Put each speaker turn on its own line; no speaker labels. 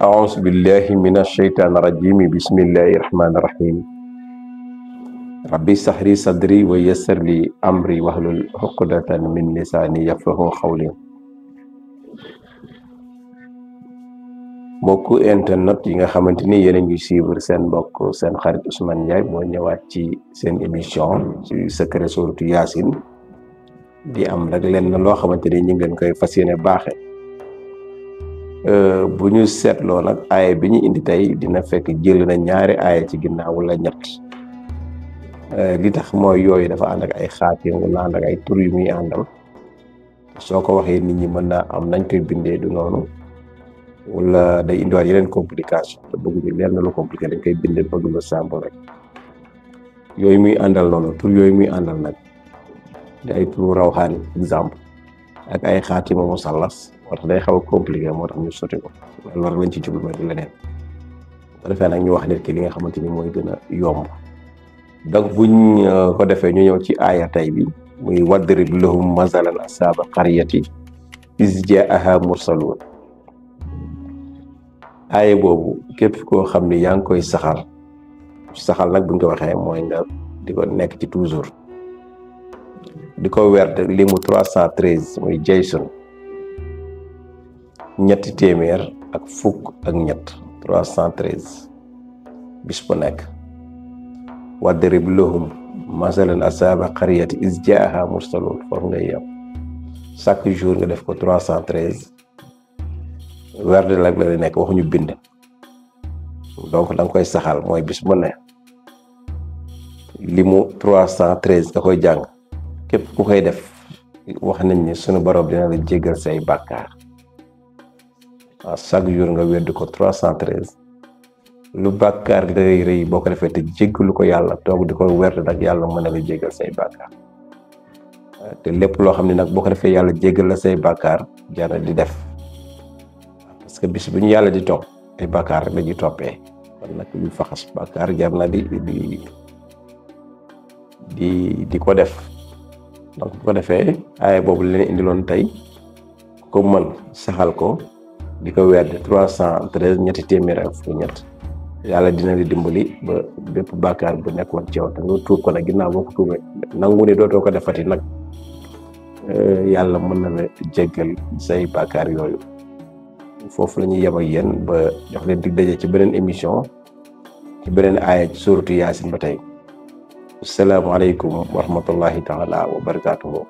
أعوذ بالله من الشيطان الرجيم بسم الله الرحمن الرحيم ربي اشرح لي صدري ويسر لي أمري واحلل عقدة من لساني يفقهوا قولي mbokku internet yi nga xamante ni yéen a ngi suivre seen mbokk seen xarit Ousmane Ndiaye moo ñëwaat ci seen émission ci secret sourate Yaasin di am rek leen loo xamante ni ñu ngi leen koy fas yéene baaxe bu ñu seetloo nag aaya bi ñu indi tey dina fekk jël na ñaari aaya ci ginnaaw wala ñett li tax mooy yooyu dafa ànd ak ay xaatim wala ànd ak ay tur yu muy àndal soo ko waxee nit ñi mën naa am nañ koy bindee du noonu wala day indiwaat yeneen complication te bëgguñu leer na lu compliqué dañ koy bindee bëgg lu simple rek yooyu muy àndal noonu tur yooyu muy àndal nag di ay turu rawxaani exemple ak ay xaatima musallas moo tax day xaw a compliqué moo tax ñu sotti ko loolu lañ ci jublu mooy du leneen bu defee nag ñu wax nit ki li nga xamante ni mooy gën a yomb donc buñ ko defee ñu ñëw ci aaya tay bi muy wadrib lahum masalan ashaaba qaryati iz jaaha mursaluun aaya boobu képp koo xam ni yaa ngi koy saxal nag buñ ko waxee mooy nga di ko nekk ci toujours di ko werd limu 313 muy Jaysun ñetti téeméer ak fukk ak ñett 313 bis bu nekk wadrib lahum masalan ashaaba qaryati iz jaaha mursaluun foofu ngay yem chaque jour nga def ko 313 werd la la nekk waxuñu bind donc da nga koy saxal mooy bis bu ne limu 313 nga koy jàng képp ku koy def wax nañ ni sunu borom dina la jéggal say bàkkaar waaw chaque jour nga werd ko 313 lu bàkkaar day rëy boo ko defee te jéggalu ko yàlla toog di ko werd nag yàlla mën na la jéggal say bàkkaar te lépp loo xam ne nag boo ko defee yàlla jéggal la say bàkkaar jar na di def parce que bis bu ñu yàlla di topp ay bàkkaar rek la ñuy toppee kon nag ñu faxas bàkkaar jar na di ko def donc bu ko defee aaya boobu leen indiloon tey ko mën saxal ko di ko werd 313 ñetti téeméer ak fukk ñett yàlla dina la dimbali ba bépp bàkkaar bu nekkoon ci yow te nga tuub ko nag ginnaaw boo ko tuubee nangu ne dootoo ko defati nag yàlla mën na la jéggal say bàkkaar yooyu foofu la ñuy yem ak yéen ba jox leen dig daje ci beneen émission ci beneen aaya ci suuratu Yaasin ba tey asalaamaaleykum wa rahmatullahi taala wa barakaatuhu